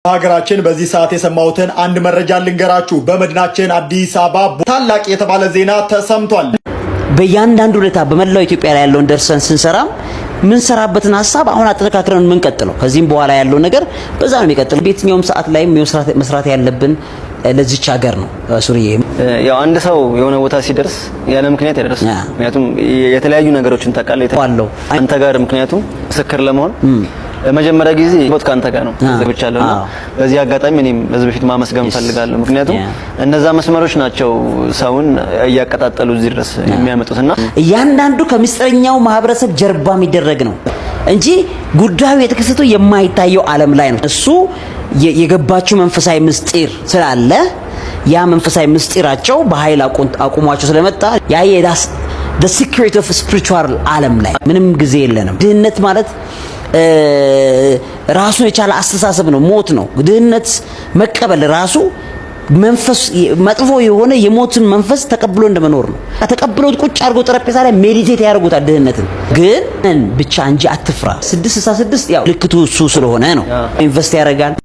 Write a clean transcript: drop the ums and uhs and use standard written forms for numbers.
በሀገራችን በዚህ ሰዓት የሰማሁትን አንድ መረጃ ልንገራችሁ። በመዲናችን አዲስ አበባ ታላቅ የተባለ ዜና ተሰምቷል። በእያንዳንዱ ሁኔታ በመላው ኢትዮጵያ ላይ ያለውን ደርሰን ስንሰራም ምንሰራበትን ሀሳብ አሁን አጠነካክረን የምንቀጥለው፣ ከዚህም በኋላ ያለው ነገር በዛ ነው የሚቀጥለው። በየትኛውም ሰዓት ላይ መስራት ያለብን ለዚች ሀገር ነው። ሱሪዬ። ያው አንድ ሰው የሆነ ቦታ ሲደርስ ያለ ምክንያት አይደርስም። ምክንያቱም የተለያዩ ነገሮችን ታውቃለህ አንተ ጋር፣ ምክንያቱም ምስክር ለመሆን ለመጀመሪያ ጊዜ ቦት ካንተ ጋር ነው ዘግቻለሁ እና በዚህ አጋጣሚ እኔም ህዝብ ፊት ማመስገን እፈልጋለሁ። ምክንያቱም እነዛ መስመሮች ናቸው ሰውን እያቀጣጠሉ እዚህ ድረስ የሚያመጡትና እያንዳንዱ ከምስጢረኛው ማህበረሰብ ጀርባ የሚደረግ ነው እንጂ ጉዳዩ የተከሰተው የማይታየው ዓለም ላይ ነው። እሱ የገባችው መንፈሳዊ ምስጢር ስላለ ያ መንፈሳዊ ምስጢራቸው በኃይል አቁሟቸው ስለመጣ ያ the secret of spiritual ዓለም ላይ ምንም ጊዜ የለንም። ድህነት ማለት ራሱን የቻለ አስተሳሰብ ነው፣ ሞት ነው። ድህነት መቀበል ራሱ መንፈስ መጥፎ የሆነ የሞትን መንፈስ ተቀብሎ እንደመኖር ነው። ተቀብሎት ቁጭ አድርጎ ጠረጴዛ ላይ meditate ያደርጉታል። ድህነትን ግን ብቻ እንጂ አትፍራ። 666 ያው ልክቱ እሱ ስለሆነ ነው። Invest ያደርጋል።